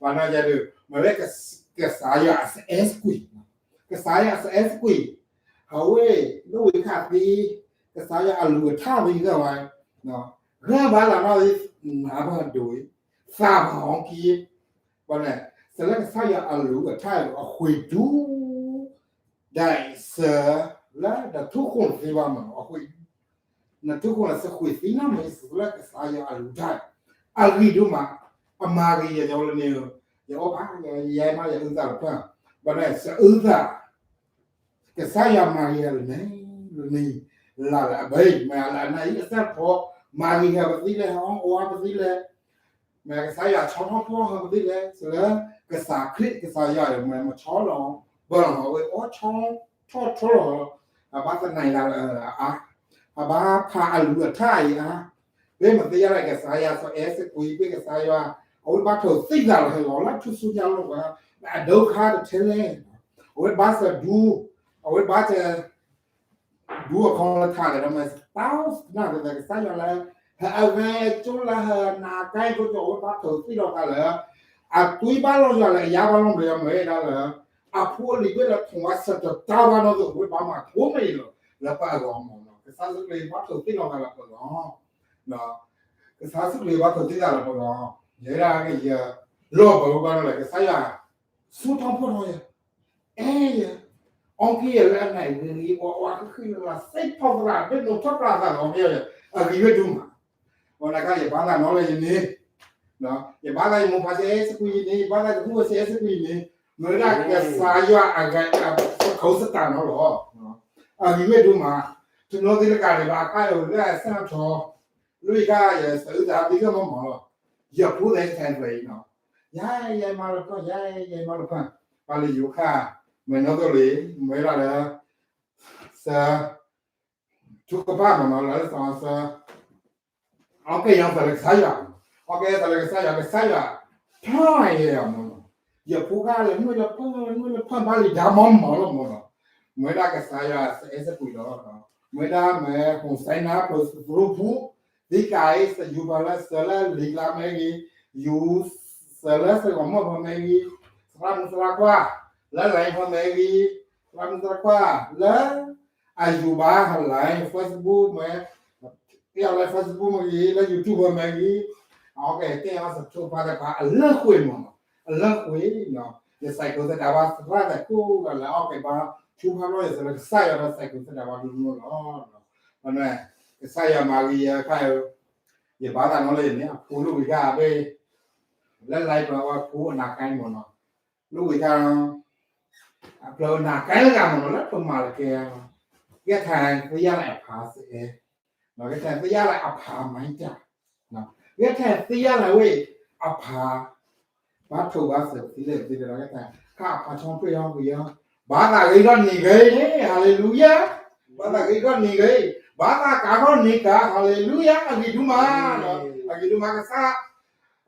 ပှၤနီၢ်ကဲဒုး မ့ၢ်လၢ ကစၢ်ယွၤစဲးအဲၣ်စကွံာ်, ကစၢ်ယွၤစဲးအဲၣ်စကွံာ်, အဝဲ လၢဝံၤခါသံ, ကစၢ်ယွၤအလုၢ်အထါသံဂၤဝဲ, ဂၤဘၣ်လၢနီၢ်သံ, နၢ်ပၢၢ်ဒိၣ်, သးပှၢ်အီကံ, ဘၣ်န့ၣ် စလၢကစၢ်ယွၤအလုၢ်အထါအဃံဒူ ဒၣ်အံၤစၢၤ လၢနထူၣ်ဃိၣ်နသ့ဘၣ်မး အဃံ, နထူၣ်ဃိၣ်နသဃံးသံနီတမံၤ စလၢကစၢ်ယွၤအလုၢ်အထါ အဂံၢ်ဒိၣ်မး, အမၤဂ့ၤယၤလၢန့ၣ်, ယအီၣ်ဘၣ် ယယဲမး ယအုၣ်သးတဖၣ်, ဘၣ်န့ၣ် ယအုၣ်သး ကစၢ်ယွၤမၤဂ့ၤယၤလၢန့ၣ်, လၢန့ၣ်, လၢလၢအဘၢၣ် မ့ၢ်လၢအနၢ်အံၤ အစၢ်ဖီ မၤဂ့ၤယၤပသံလဲၣ် ဟီၣ်အီၣ်ပသံလဲၣ် မ့ၢ်ကစၢ်ယွၤဆီထီၣ်ဖီၣ်ဟီၣ်ပသံလဲၣ် စလၢ ကစၢ်ခရံာ်ကစၢ်ယွၤမ့ၢ်မၤဆီလီၤ ဘၣ်လီၤ အဝဲအီၣ်ဆီထီၣ်ထီလီၤ အဘၣ်သနၤလၢအါ, အဘၣ်ဖးအလုၢ်အထါအံၤအါ, ပမ့ၢ်သ့ၣ်ညါလၢကစၢ်ယွၤစီၤအဲၣ်စကွံာ် ပမ့ၢ်ကစၢ်ယွၤ အဝဲဘၣ်ထိၣ်သံသးလီၤဟဲလီၤလၢထူၣ်စုညါလီၤ အဒိခါတထဲလဲၣ် အဝဲဘါစၢၤဒူ, အဝဲဘါစၢၤ ဒူအခီလၢထးဒီး မ့ၢ်တၢ်နာ်ကစၢ်ယွၤလၢ ဟဲအဂဲၤကၠိလၢဟဲနာ်ကဲကၠိ အဝဲဘါထုးသံလီၤသးလၢ အသွံၣ်ဘၣ်လီၤယွၤလၢအယါဘၣ်လီၤမ့ၢ်ယမ့ၢ်ဒၣ်လၢ အဖိအလံၤကွံာ်လၢထိးဝါဆၢတတၢ်ဘၣ်နီၢ်သိး အဝဲဘါမၤကိးမံၤလီၤ လၢပှၤအဂီၢ်မ့ၢ်နီၤ ကစၢ်ယ့ၣ်ၡူးခရံာ်ဘါထုးသံလီၤသးလၢပဂီၢ် ကစၢ်ယ့ၣ်ၡူးခရံာ်ဘါထုးသံသးလၢပဂီၢ် ယဲဒၣ်ကယဲၢ် လီၢ်ပှၤဝဲဘၣ်လီၤ ကစၢ်ယွၤ ဆူၣ်ထီၣ်ဖှီၣ်ထီၣ်ယဲ အဲၣ်ယဲ အီက့ၢ်ယဲလၢအနၢ်ဂ့ၤဂ့ၤ အီအီဃံဃံလၤလၤ စ့ၢ်ဖီၣ်သရၣ် ဒ်နိးထီၣ်ပြးသးလီၤ မ့ၢ်ယဲ အဂ့ၤဝဲဒိၣ်မး အဃိန့ၣ်ခါ ယဘါသးနီၢ်လၢယန့ၣ် ယဘါသးယမိၢ်ပၢ်စ့ၢ်စကွံာ်ယန့ၣ် ယဘါသးယဖိစ့ၢ်စကွံာ်ယန့ၣ် မ့ၢ်ဝဲဒၣ်ကစၢ်ယွၤအဂ့ၤ အစခိးစတးနီၢ်လီၤ အဂ့ၤဝဲဒိၣ်မး တနီၤသ့ၣ်တကးဒံးဘၣ် အခါအံၤဝဲဒၣ်စဲထီၣ် လွံၢ်ခါ ယစအုၣ်သးသံကမီၤမီၤလီၤ ယဖိသ့ၣ်တဖၣ်အံၤနီၤ ယဲ ယဲမၤလၢဖၢၣ် ယဲ ယဲမၤလၢဖၢၣ် ပှၤလၢယိၤခါ မ့ၢ်နီၢ်သိလ့ၣ် မ့ၢ်ဝဲဒၣ်လၢ စ ထုကဖၣ်မ့ၢ်နီၤ လၢစ စ အီက့ၢ်ယဲသးလၢကစၢ်ယွၤ အီက့ၢ်ယဲသးလၢကစၢ်ယွၤ ကစၢ်ယွၤ ဖျါယဲအမ့ၢ်နီၤ ယဖိခါလၢနွံလၢဖၢၣ် နွံလၢဖၢၣ်ဘၣ်လံဒၣ်မီၤမီၤလီၤမ့ၢ်နီၤ မ့ၢ်ဝဲဒၣ်ကစၢ်ယွၤစအဲစကွံာ်လီၤ မ့ၢ်ဝဲဒၣ်မ့ၢ် ဟိၣ်စဲနါ ဖျိသရူဖူ သံကၤအံၤ စယူၤပှၤလၢစၢၤလၢလံာ်ကျါမ့ၢ်ဂ့ၤ ယူၤစၢၤလၢစ့ၢ်ကီးမီၢ်ဖီမ့ၢ်ဂ့ၤ သရၣ်မုၣ်သရၣ်ခွါ လၢလၢဖီမ့ၢ်ဂ့ၤ သရၣ်မုၣ်သရၣ်ခွါ လၢ အယူၤဘၣ်ဟးလၢ Facebook မ့ၢ် ကဲလၢ Facebook မ့ၢ်ဂ့ၤ လၢ YouTube မ့ၢ်ဂ့ၤ အီက့ၢ်တဲအီၤစထုကဖၣ်တဖၣ် အလၢဃုာ်မ့ၢ်နီၤ အလၢဃုာ်နီၤ ယစဲးကျိးသဒၣ်ဘၣ်သရၣ်သးကိးဂၤလၢအီက့ၢ်ဘါထုကဖၣ်လီၤ ယစဲးလၢကစၢ်ယွၤဒီးစဲးကျိးသဒၣ်ဘၣ်ဒိၣ်မးလီၤ အဃိန့ၣ် ကစၢ်ယွၤမၤဂ့ၤယဲခါ ယဘါသးနီၢ်လၢယန့ၣ် အဖိလၢဝံၤခါဘ့ၣ် လၢလၢပှၤဝဲဖိအနၢ်ကဲမ့ၢ်နီၤ လၢဝံၤခါ အဖျၢၣ်အနၢ်ကဲလၢဂၤမ့ၢ်နီၤ လၢပမၤတကဲ ကဲထီၣ်သ့ၣ်ညါလၢအဖးစ့ၢ် ကဲထီၣ်သ့ၣ်ညါလၢအဖးမၤတၢ် ကဲထီၣ်သ့ၣ်ညါလၢဝဲ အဖး ဘါထုးဘါစၢၤပသံလၢပသံလၢကဲထီၣ် ခါအဖးဆီဖျိဟီၣ်ကယီ ဘါသးဂ့ၤထီၣ်န့ၢ်ဂ့ၤန့ၣ် ဟၤလ့လူယါ ဘါသးဂ့ၤထီၣ်န့ၢ်ဂ့ၤ ဘါသးကးထီၣ်န့ၢ်ကး ဟၤလ့လူယါ အဂ့ၤဒိၣ်မး အဂ့ၤဒိၣ်မးကစၢ်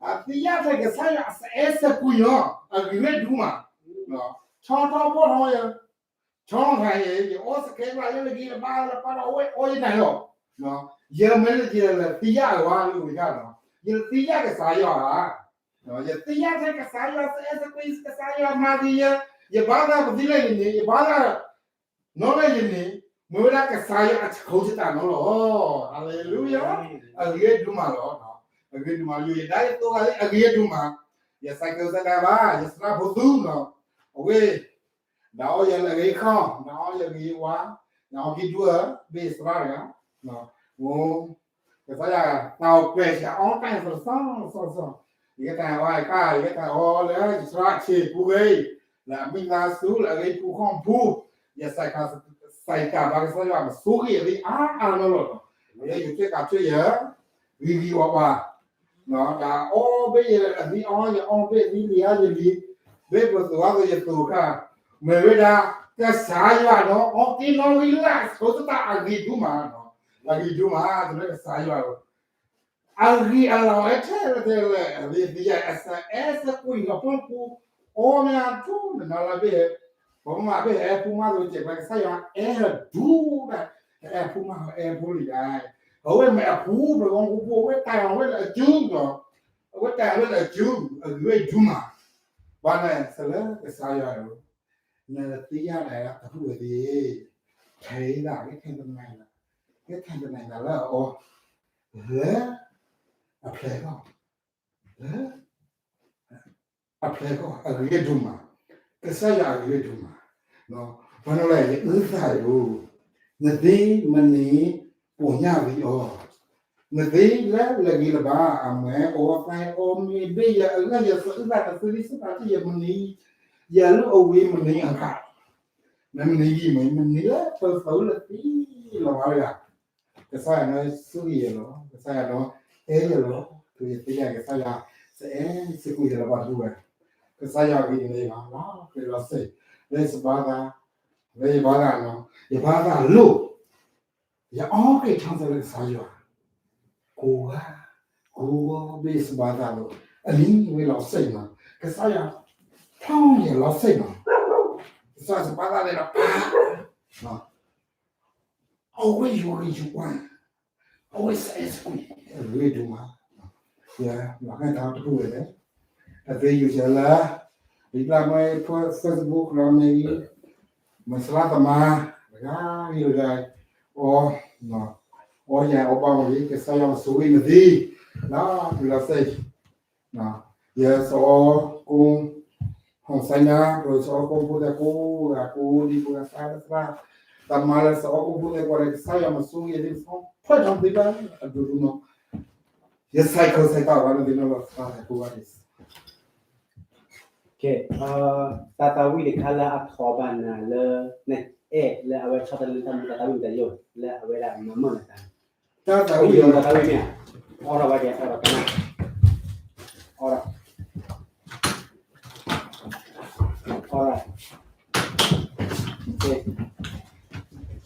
အသ့ၣ်ညါထဲကစၢ်ယွၤအစအဲစကွံာ်နီၤ အဂ့ၤဝဲဒိၣ်မး ဆီထီၣ်ဖှီၣ်ထီၣ်ယၤ ဆီထီၣ်ဖှီၣ်ယၤ ယအီစကဲဘၣ်လၢလၢဂ့ၤလၢဘါလၢပှၤဒီးအဝဲအီယနၤလီၤ ယမ့ၢ်လၢယလဲၤသ့ၣ်ညါအဝဲလၢဝံၤခါနီၤ ယသ့ၣ်ညါကစၢ်ယွၤဧါ ယသ့ၣ်ညါထဲကစၢ်ယွၤစအဲစကွံာ် ကစၢ်ယွၤမၤဂ့ၤယၤ ယဘါသးပသံလၢယန့ၣ် ယဘါသး နီၢ်လၢယန့ၣ် မ့ၢ်ဝဲဒၣ်ကစၢ်ယွၤအဆၢခိၣ်စတးနီၢ်လီၤ ဟၤလ့လူယါ အဂ့ၤဒိၣ်မးလီၤ အဂ့ၤဒိၣ်မး ယိၤယဒါယသိးဂၤလၢအဂ့ၤဒိၣ်မး ယစဲးကျိးသဒၣ်ဘၣ် ယသရၣ်ဖိသူနီၤ အဝဲ ဒၣ်အီယၤလၢအဂ့ၤခီ ဒၣ်အီယၤဂ့ၤဝါ ဒၣ်အီကံဒွဲ ဘ့ၣ်သရၣ်တဂၤ ကစၢ်ယွၤ တၢ်အီၣ်ကွဲးဆံးအီၣ်တၢ်ယၤသရၣ်စီစီစီ ယကတၢၢ်ဝဲကါ ယကတၢၢ်အီလၢယသရၣ်ဆံးပူၤဂ့ၤ လၢအမံၤသးစူၤ လၢအဂ့ၤပူၤခီၣ်ပူၤ ယစဲး စဲးတၢ်ဘၣ်ကစၢ်ယွၤမ့ၢ်ဆိၣ်ဂ့ၤအသ့အါအါလီၤလီၤ လၢယွၤက့ၢ်ကးထွဲယၤ ဂ့ၤဂ့ၤဝါဝါ ဒၣ်အီဘ့ၣ်ယၤအသံအီ ယအီဘ့ၣ်အသံလံၤအါယလံၤ ဘ့ၣ်ပသိးအါသိးယသိးခါ မ့ၢ်ဝဲဒၣ် ကစၢ်ယွၤနီၤ အီက့ၤနီၣ်ဂံၢ်လၢ် ဆိတၢ်အဂ့ၤဒိၣ်မး အဂ့ၤဒိၣ်မး တၢ်လၢကစၢ်ယွၤ အဂံၢ်အလီၢ်ဝဲထဲလဲၣ်ထဲလဲၣ် အဂ့ၢ်သ့ၣ်ညါ အစအဲစကွံာ်လီၤပှီၢ်ပူၤ အီမ့ၢ်အထူၣ်နနၤလၢဘ့ၣ် ပမၤဘ့ၣ်ဟဲဖိမါသိးကဲး ပှၤကစၢ်ယွၤအဲၣ်ဒိၣ်ဒၣ် အဲၣ်ဖိမါအဲၣ်ဖိလံၤဒၣ် အဝဲမ့ၢ်အပူၤ ပှၤဂီၢ်ဖိဖိ အဝဲတၢ်အီၣ်ဝဲလၢအစုနီၤ အဝဲတၢ်အီၣ်ဝဲလၢအစု အဂ့ၢ်ဝဲဒိၣ်မး ဘၣ်န့ၣ် စဲးလၢကစၢ်ယွၤဧၢ နသ့ၣ်ညါဒၣ်တၢ်ဟူးဝဲသ့ၣ် ထဲဒၣ်ကဲထဲတနံၤလၢ ကဲထဲတနံၤလၢအီၤ လၢ အဖျဲၣ်ထီၣ် လၢ အဖျဲၣ်ထီၣ် အဂ့ၤဒိၣ်မး ကစၢ်ယွၤအဂ့ၤဒိၣ်မး ဘၣ်န့ၣ်လၢယအုၣ်သးယိၤ နသ့မနံၤ ပိာ်ညၣ်ဝံၤအီၤ နသ့လၢလၢဂ့ၤလၢဘါ အမဲအီသၣ်အီမ့ၢ်ဘ့ၣ်ယၤအဂၤ ယသးအုၣ်သးတသ့လံ စတၢ်တယမနံၤ ယၤလၢအဝံၤမနံၤအခါ မ့ၢ်မနံၤဂံၢ်မ့ၢ်မနံၤလၢပသးအုၣ်လၢသံလီၤမးတဂၤ ကစၢ်ယွၤန့ၣ်ဆိၣ်ဂ့ၤယၤလီၤ ကစၢ်ယွၤန့ၣ်အဲၣ်ယၤလီၤ တုၤယသ့ၣ်ညါကစၢ်ယွၤ စအဲစကွံာ်ယၤလၢပှၤတဖုဝဲ ကစၢ်ယွၤဂ့ၤန့ၢ်ယၤလီၤ လီၤကျဲလီၤစ့ၢ် လၢယဘါသး လၢယဘါသးနီၤ ယဘါသးလိၣ် ယအီက့ၤထီၣ်စၢၤလၢကစၢ်ယွၤ ကိးဂၤ ကိးဂၤဘ့ၣ်စဘါသးလိၤ အနံၤဝဲလီၤစ့ၢ်နီၤ ကစၢ်ယွၤ ဖျီယဲလီၤစ့ၢ်နီၤ စီၤစပၤသးလဲၤဒီးပှၤ always ယူၤဂံၢ်ယူၤပှၤ always အဲစကွံ အဂ့ၤဒိၣ်မး ယမၤကဲတၢ်တပူၤဝဲလဲၣ် တၢ်သ့ယူၤစၢၤလၢ ဒ်ပျၢ်မ့ၢ် Facebook လီၤမ့ၢ်ဂ့ၤ မၤစလါသမါ တဂၤဂ့ၤတဂၤ အီ အီယၤအီဘၣ်မ့ၢ်ဂ့ၤ ကစၢ်ယွၤကဆိၣ်ဂ့ၤနသ့ လၢပျၢၤစဲ ယစီၤအီကိ ဟီၣ်စါညါ ဒီးစီၤအီကိဖိသဲကိးဂၤကိးဒံးပှၤစါလၢသရၣ် တၢ်မၤလၢစီၤအီကိဖိသဲကိးဂၤန့ၣ် ကစၢ်ယွၤမၤဆိၣ်ဂ့ၤသ့ၣ်တဖၣ် ဖှဲးထီၣ်သ့ဘၣ် အဒိၣ်ဒိၣ်နီၢ် ယစဲးခီစဲးတၢ်ဝဲန့ၣ်သ့ၣ်နီၣ်လီၤ သရၣ်သဲကိးဂၤဒံး တၢ်သးဝံၣ်တခါလၢအထီၣ်ဘၣ်နၤလၢ နအဲၣ်လၢအဝဲဆီတလဲတၢ်မူတၢ်သးဝံၣ်တၢ်ယိာ် လၢအဝဲဒၣ်မၤမၢ်နၤတၢ် တၢ်သးဝံၣ် တၢ်သးဝံၣ်မ့ၢ်ဧါ အီထီၣ်ဝဲကဲ အီထီၣ်ကနၣ် အီထီၣ် အီထီ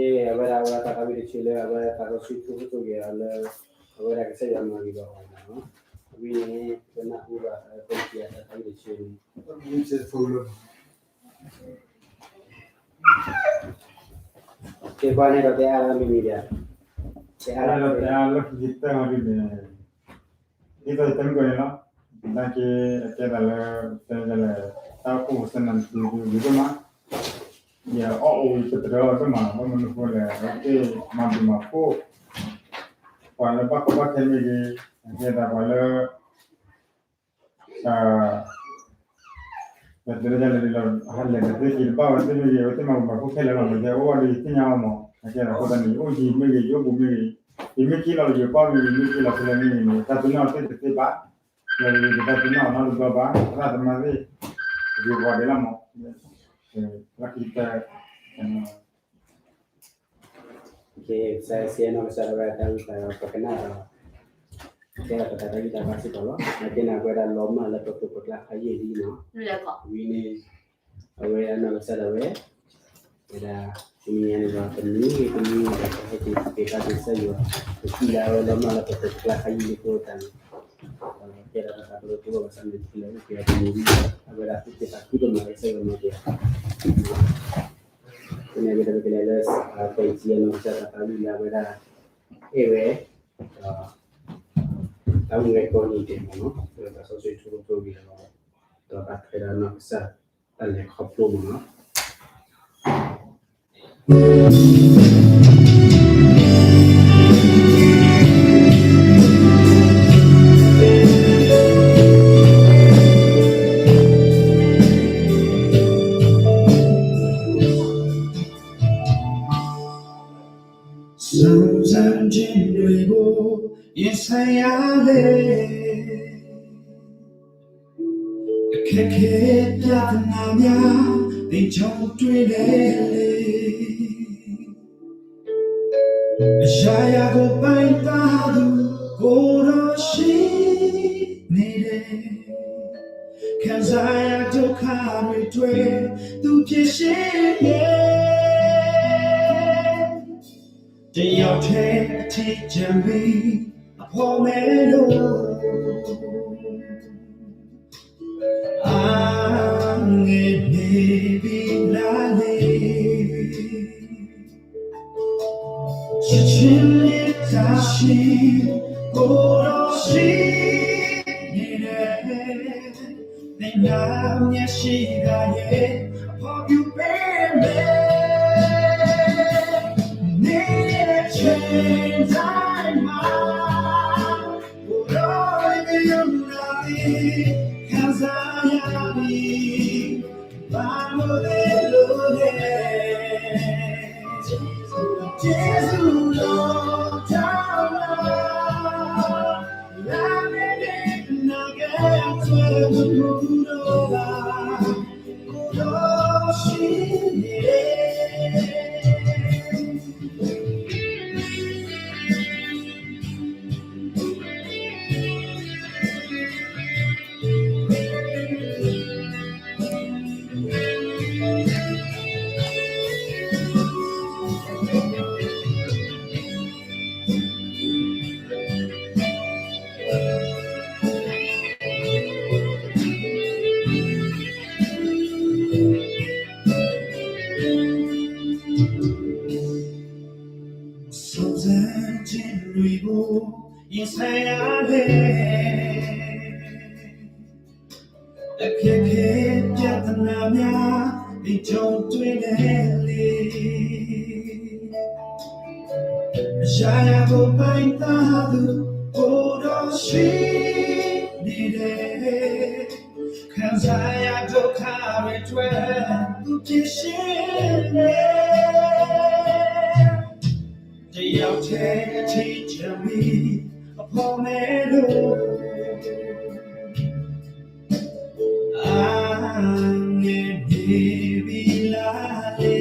ၣ် ကဲ အဝဲဒၣ် အဝဲဒၣ်တၢ်သးဝံၣ်တဆၢလၢ အဝဲသးစီဆှံထူကီၢ်က့ၤအီၤလၢ အဝဲဒၣ်ကစၢ်ယွၤမၤဂ့ၤဘၣ်အီၤန့ၣ်လီၤ. ဝံၤန့ၣ် ပနၢ်ဟူဘၣ် အဝဲသ့ၣ်တၢ်သးဝံၣ်တဆၢန့ၣ် ကဲ ကွၢ်န့ၣ်ဒီးတဲအါလၢမံၤမံၤဒီး တဲအါလၢ တဲအါလၢခံကတၢၢ်ဒ်န့ၣ် ဒ်သိးယတဲမုၢ်ကီၢ်န့ၣ်လီၤ. နာ်က့ အကဲသးလၢ တဲလဲၣ် တၢ်အိၣ်ဖှိၣ်စနၢၣ်တပူၤဝံၤဒိၣ်မး ယအီၣ်အိၣ်ဝံၤပတြၢၤအီၤဒိၣ်မး ဘၣ်မနုၤဃိလဲၣ် အဝဲသ့ၣ်မၤဘျုးမၤဖှိၣ် ပှၤလၢဘၣ်ကီဘၣ်ခဲမ့ၢ်ဂ့ၤ အကဲသးပှၤလၢ တၢ် ပတဲလၢလဲၣ်လီၤ ဟးလဲၤတသ့က့ၤတဘၣ်ဝဲသ့ၣ်မ့ၢ်ဂ့ၤ အဝဲသ့ၣ်မၤဘျုးမၤဖှိၣ်ခဲလၢာ်လီၤ မ့ၢ်တဲအိၣ်ဝဲဒီးယသ့ၣ်ညါအီၤမး အကဲသးအဃိသတးန့ၣ် ယအိၣ်ယံၤမ့ၢ်ဂ့ၤ ယအိၣ်ဘူးမ့ၢ်ဂ့ၤ ယမ့ၢ်က့ၤလီၤယပၢ်မ့ၢ်ဂ့ၤ မ့ၢ်က့ၤလီၤဖဲလဲၣ်မ့ၢ်ဂ့ၤန့ၣ် တၢ်သ့ၣ်နီၣ်သ့ၣ်တသ့ဘၣ် လၢတၢ်သ့ၣ်နီၣ်အီၤနီတဘျီဘၣ် သရၣ်သမါသ့ၣ် ဂ့ၤပှၤဒဲးလီၤမး လၢခံကတၢၢ် ကစၢ်ယွၤစံးနီၢ်ကစၢ် အဝဲဒၣ်တၢ်ဂံၢ်တၢ်ဘါပကနၣ်ဒီး ကဲဒီးပတၢ်ဂံၢ်တၢ်ဘါစ့ၢ်ကီးလီၤ. နာ်က့န့ၣ် အဝဲဒၣ်လီၤမၢ်လၢပသိးပကျါခါယံာ်လံနီၤ. ဝံၤန့ၣ် အဝဲဒၣ်နီၢ်ကစၢ်ဒၣ်ဝဲ ဝဲဒၣ် တနံၤညါန့ၣ်ဒီး တနံၤဂ့ၤတနံၤဂ့ၤဒီး ပဟဲက့ၤက့ၤဘၣ်က့ၤကစၢ်ယွၤ ပစံးလၢအဝဲလီၤမၢ်လၢပသိးပကျါခါယံာ်လံအဃိသတးန့ၣ် ကဲဒီးပတၢ်ကရၢကရိဘၣ်ဆၣ်န့ၣ် ပလဲၤအိၣ်က့ၤအီၤတနံၤလံ အဝဲဒၣ်သူၣ်က့သးခုဒိၣ်မးလၢကစၢ်ယွၤမၤက့ၤအီၤ ဖဲန့ၣ်အဝဲဒၣ်ပကလဲၤလၢ ပစံးအနီၢ်ကစၢ်တၢ်သးဝံၣ်လၢအဝဲဒၣ် အဲၣ်ဝဲ ဒီး တၢ်အိၣ်မူကိးနံၤဒဲးမ့ၢ်နီၤ လၢတၢ်စီဆှံထူကီၢ်က့ၤအီၤ ဒီးတၢ်ထွဲဒီးနီၢ်ကစၢ် တၢ်လဲၤခီဖျိမ့ၢ်နီၤ စွန့်စားခြင်းတွေကို ရင်ဆိုင်ရလေ အခက်အခဲပြဿနာများ သင်ကြုံတွေ့လဲလေ အရာရာကိုပိုင်ပါသူ ကိုယ်တော်ရှိနေတယ် ခံစားရဒုက္ခတွေအတွက် သူဖြေရှင်းတယ် တယောက်တည်းအထီးကျန်ပြီး အဖို့မဲလို့ အငယ်နေပြီလားလေ ချစ်ခြင်းမေတ္တာရှိ ကိုယ်တော်ရှိနေတယ် သင်နာမျက်ရှိတာရဲ့ အဖို့ပြုပေးမယ် နေတဲ့အချိန်တိုင်းမှာ ကိုယ်တော်ရဲ့မျက်နှာလေး ခံစားရပြီ ဘာလို့လဲလို့လဲ ကျေးဇူးတော်ကြောင့်ပါ လာမယ့်နေ့အနာဂတ်အတွက် မလိုတော့ပါ ကိုယ်တော်ရှိနေတယ် အခက်အခဲပြဿနာများ အိမ်ကြုံတွေ့နေလေ အရာရာကိုပိုင်းသားသူ ကိုယ်တော်ရှိနေတယ် ခံစားရဒုက္ခတွေအတွက် သူဖြေရှင်းမယ် တစ်ယောက်တည်းအထီးကျန်ပြီး အဖော်မဲလို့ အားငယ်နေပြီလားလေ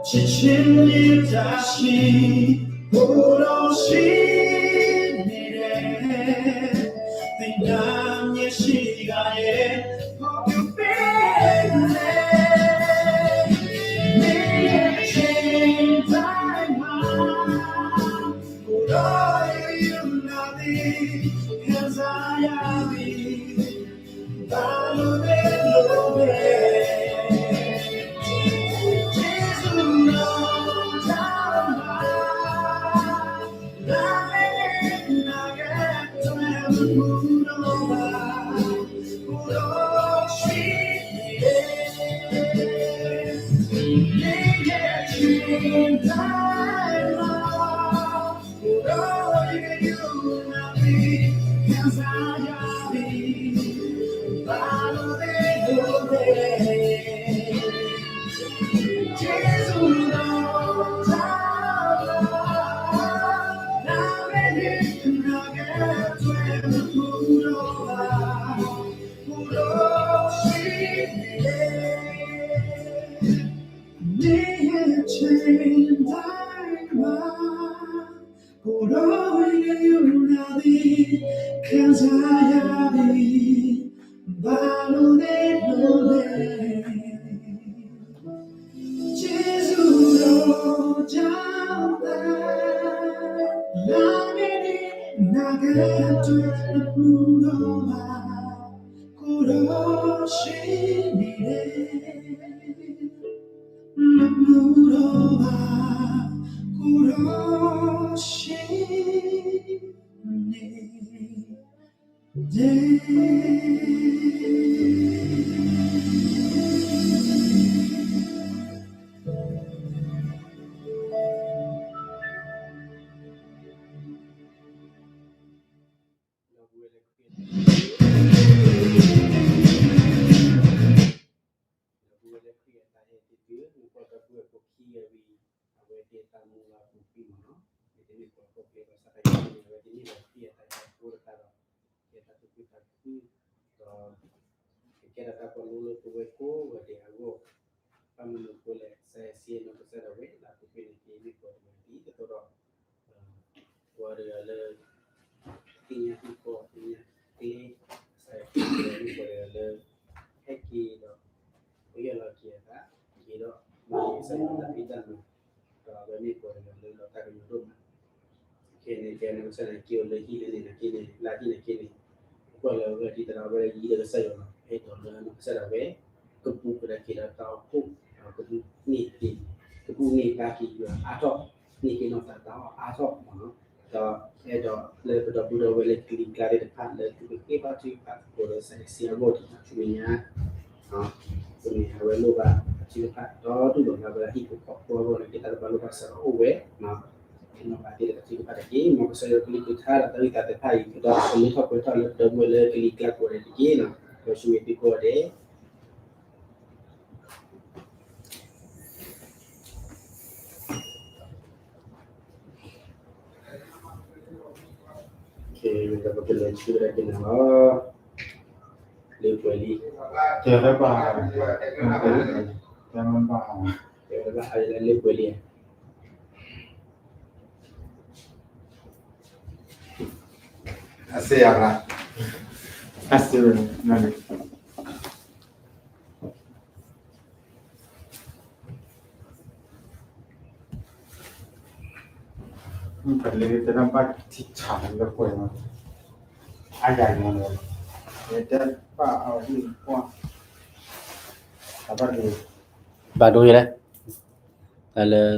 ချစ်ခြင်းမေတ္တာရှိ ကိုယ်တော်ရှိနေတယ် သင်နာမျက်ရှိကရဲ့ ဖော်ပြပေးမယ် နေ့ရက်ချိန်တိုင်းမှာ ကိုယ်တော်ရဲ့နာမည် ခံစားရပြီ ဘာလို့လဲလို့ပဲ ကျေးဇူးတော်ကြောင့်ပါ လာမယ့်နေ့အနာဂတ်အတွက် မပူတော့ပါ ကိုယ်တော်ရှိနေတယ် နေ့ရက်ချိန်တိုင်းမှာ ကိုယ်တော်ရဲ့နာမည် ခံစားရပြီ ဘာလို့လဲလို့ပဲ ကျေးဇူးတော်ကြောင့်ပါ လာမယ့်နေ့အနာဂတ်အတွက် မပူတော့ပါ ကိုယ်တော်ရှိနေတယ် နေ့ရက်ချိန်တိုင်းမှာ ကိုယ်တော်ရဲ့နာမည် ခံစားရပြီ ဘာလို့လဲလို့လဲ ကျေးဇူးတော်ကြောင့်ပါ လာမယ့်နေ့အနာဂတ်အတွက် မပူတော့ပါ ကိုယ်တော်ရှိနေတယ် မပူတော့ပါ ကိုယ်တော်ရှိနေတယ် ဒီပုၢ်ဝဲၢ်လၢခရံာ်အသးဟဲတ့ၢ်သု မ့ၢ်ကွၢ်ဒီပုၢ်ဝဲၢ်ဖိခံဂၤဝံၤ အဝဲသ့ၣ်တၢ်မူလၢအပူၤကွံာ်မ့ၢ်နီၤ, မ့တမ့ၢ်ပှၤခီၣ်ကျဲဘၣ်ဆၣ်သနာ်က့န့ၣ် အဝဲသ့ၣ်န့ၣ်ဒီးခရံာ်အသးဟဲဖိတခါဒီး ကဲတၢ်သူၣ်ခုသးခု ဒီး ကကဲထီၣ်တၢ်ပီးလိလၢပဝဲကိးဂၤဒဲးအဂီၢ်, ဘၣ်မနုၤအဃိလဲၣ် ကစၢ်ယွၤစံးနီၢ်ကစၢ်ဒၣ်ဝဲ လၢအပူၤကွံာ်န့ၣ်က့ၤမ့ၢ်ပှၤတဂၤဒ်သိးဒီး ပှၤတဂၤလၢ သ့ၣ်ညါဟံၣ်ဃီ သ့ၣ်ညါကျဲ ကစၢ်ယွၤမ့ၢ်ပှၤတဂၤလၢ ဟဲက့ၤဒီး ပယီၤလီၤက့ၤအသး က့ၤဒီး မ့ၢ်ကစၢ်ယွၤတၢ်ဖံးတၢ်မၤ ဒီးအဝဲမ့ၢ်ပှၤတဂၤလၢလီၤတၢ်ကညီၤဒိၣ်မး ခဲန့ၣ် ကဲန့ၣ် ကစၢ်ယွၤက့ၤအိၣ်လၢဟံၣ်လၢန့ၣ်နာ်က့န့ၣ် လၢဟံၣ်နာ်က့န့ၣ် ကွၢ်လၢအဂၤဒ်သရၣ်ဝဲဒၣ်ယံၤဒီးကစၢ်ယွၤလီၤ ဟဲဒိးလၢနီၢ်ကစၢ်ဒၣ်ဝဲ ကပူၤကဒါက့ၤဒီးတၢ်အိၣ်ဖှိၣ် ကပူၤန့ၢ်က့ၤ ကပူၤန့ၢ်ဘၣ်က့ၤယွၤအါထီၣ် န့ၢ်က့ၤနီၢ်သးတၢ်အီၣ်အါထီၣ်မ့ၢ်နီၤ ဒီးအဲၣ်ဒိးလၢပဒီပုၢ်ဒီဝဲၢ်လၢကလံၤကျါသ့ၣ်တဖၣ် လၢသုကဃ့ဘါထုကဖၣ်သကိးဒီးကစၢ်ယွၤစံးအဂီၢ်ဒ်န့ၣ် ဆူမဲာ်ညါ ပမ့ၢ်အဝဲလိၣ်ဘၣ်အထုကဖၣ် ဒီးဒုၣ်ဒီးလၢ်ဝဲဒၣ်ဟံၣ်ဖိဃီဖိအဂီၢ်န့ၣ် က့ၤတၢ်တဘၣ်လိၣ်ဘၣ်စးထီၣ်အိၣ်ဝဲ နီၢ်ဘၣ်သ့ၣ်တဖၣ်ထုကဖၣ်တက့ၢ် မ်ကစၢ်ယွၤကလုၢ်ကထါဒီးတၢ်ဂံၢ်တၢ်သ့ၣ်တဖၣ်အံၤ ကဒီးကမ့ၢ်ထီၣ်ပှဲၤထီၣ်လၢပဒီပုၢ်ဝဲၢ်လၢကလံၤကျါကိးဂၤဒဲးတက့ၢ်နီၤ ဒီးဆူမဲာ်သုကိးဂၤဒဲး ဒီးပကလဲၤဆူကဒါက့ၤနၤလီၤ လၢပှဲၤလံ တဲဘၣ် တဲဘၣ် တဲဘၣ်လၢပှဲၤလံ အစ့အရ အစ့ရ နၤလံ ပလဲၤတနၢ်ဘၣ်ထံဆးလၢပှဲၤမး အယၤညါလီၤ တဲဘၣ်အဝဲဟံၣ်ကွၢ် အဘၣ်က့ၤ ဘၣ်ဒိယဲလဲၣ် တၢ်လၢ